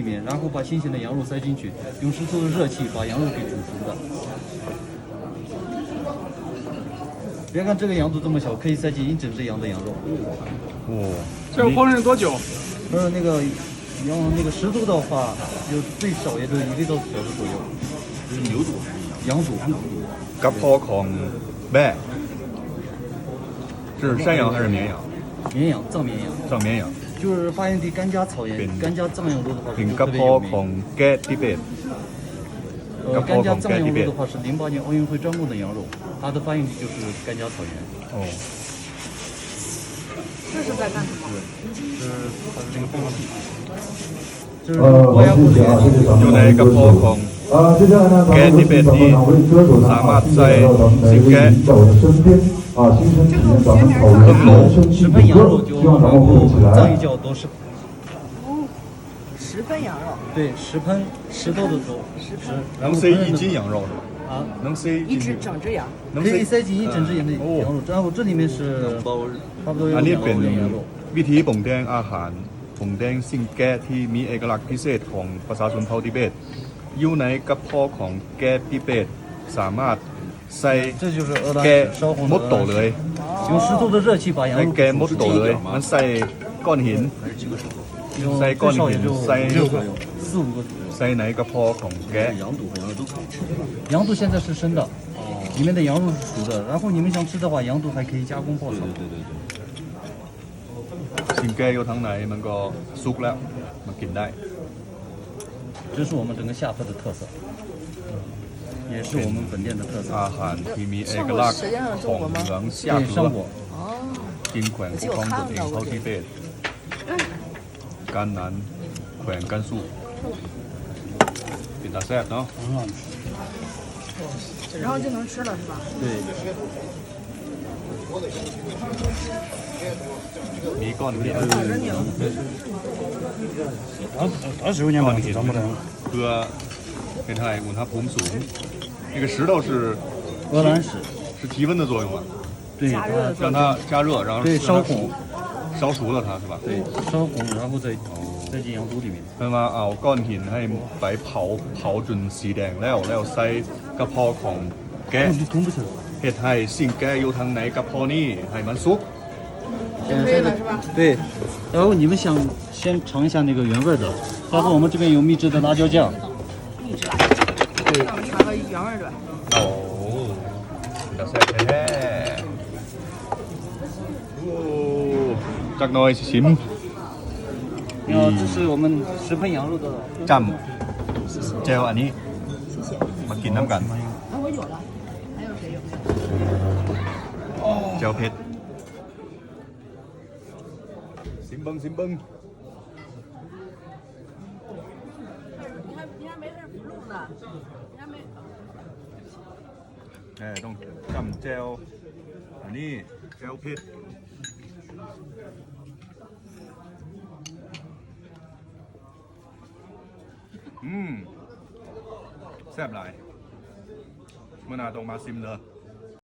里面，然后把新鲜的羊肉塞进去，用湿透的热气把羊肉给煮熟的。别看这个羊肚这么小，可以塞进一整只羊的羊肉。哦，这要烹饪多久？呃，那个羊，那个湿透的话，就最少也就一个多小时左右。这是牛肚还是羊？羊肚。羊肚。 ກະເພາະຂອງແບ້ 这是山羊还是绵羊？绵羊，藏绵羊。藏绵羊。就是发源地甘家草原，甘家藏羊肉的话，就特别有名。 ເປັນກະເພາະຂອງແກະທິເບດ 呃，甘家藏羊肉的话是零八年奥运会专供的羊肉，它的发源地就是甘家草原。哦。这是在干什么？这是，它是这个放屁。 ເອີ ຢູ່ໃນກະເພາະຂອງແກະທິເບດນີ້ ສາມາດໃສ່ຊິງແກະ ເບິ່ງໂລ 石斑羊肉就能够藏一脚多十，哦，石斑羊肉。对，石斑，石头的头，石斑。能塞一斤羊肉是吧？啊？能塞一斤？一只整只羊。能塞，可以塞进一整只羊的，哦，羊肉，然后这里面是差不多有两个羊肉。 ອັນນີ້ເປັນວິທີປຸງແຕ່ງອາຫານ ປຸງແຕ່ງຊິງແກະທີ່ມີເອກະລັກພິເສດຂອງປະຊາຊົນເຜົ່າທິເບດ ຢູ່ໃນກະເພາະຂອງແກະທິເບດ ສາມາດໃສ່ແກະໝົດໂຕເລີຍ 用湿透的热气把羊肉，ໃສ່ແກະໝົດໂຕເລີຍ ມັນໃສ່ກ້ອນຫີນ ໃສ່ກ້ອນຫີນ ໃສ່ 四五个左右。 ໃສ່ໃນກະເພາະຂອງແກະ 羊肚现在是生的，里面的羊肉是熟的，然后你们想吃的话，羊肚还可以加工爆炒。对对对对对。 ຊິງແກະຢູ່ທາງໃນມັນກໍສຸກແລ້ວ ມັນກິນໄດ້ 这是我们整个下铺的特色，也是我们本店的特色。 ອາຫານທີ່ມີເອກະລັກຂອງເມືອງຊຽກເຫຼືອ ກິນແຂວງປົກຄອງຕົນເອງເຜົ່າທິເບດ ການນານ ແຂວງກັນຊູ ເປັນຕາແຊບເນາະ 然后就能吃了是吧？对。 ມີກ້ອນຫີນ ก้ອນຫີນເພື່ອເຮັດໃຫ້ອຸນຫະພູມສູງ 那个石头是荷兰石，是提温的作用吗？对，让它加热，然后对，烧红，烧熟了它是吧？对，烧红，然后再，再进羊肚里面。 ເພິ່ນວ່າເອົາກ້ອນຫີນໃຫ້ໄປເຜົາ ເຜົາຈົນສີແດງແລ້ວ ແລ້ວໃສ່ກະເພາະຂອງແກະ ເຮັດໃຫ້ຊິງແກະຢູ່ທາງໃນກະເພາະນີ້ໃຫ້ມັນສຸກ 对，然后你们想先尝一下那个原味儿的，包括我们这边有秘制的辣椒酱。秘制辣椒酱，对，让我尝个原味儿的。 ໂອ້ ເປັນຕາແຊບແທ້ໆ ໂອ້ ຈັກໜ່ອຍຊິຊິມ 这是我们石斑羊肉的。 ຈ້ຳແຈ່ວອັນນີ້ ມາກິນນຳກັນ ແຈ່ວເຜັດ ຊິມເບິ່ງ ຊິມເບິ່ງ ເອີ ຕ້ອງຈ້ຳແຈ່ວ ອັນນີ້ແຈ່ວເຜັດ ອືມ ແຊບຫຼາຍ ມື້ໜ້າຕ້ອງມາຊິມເດີ.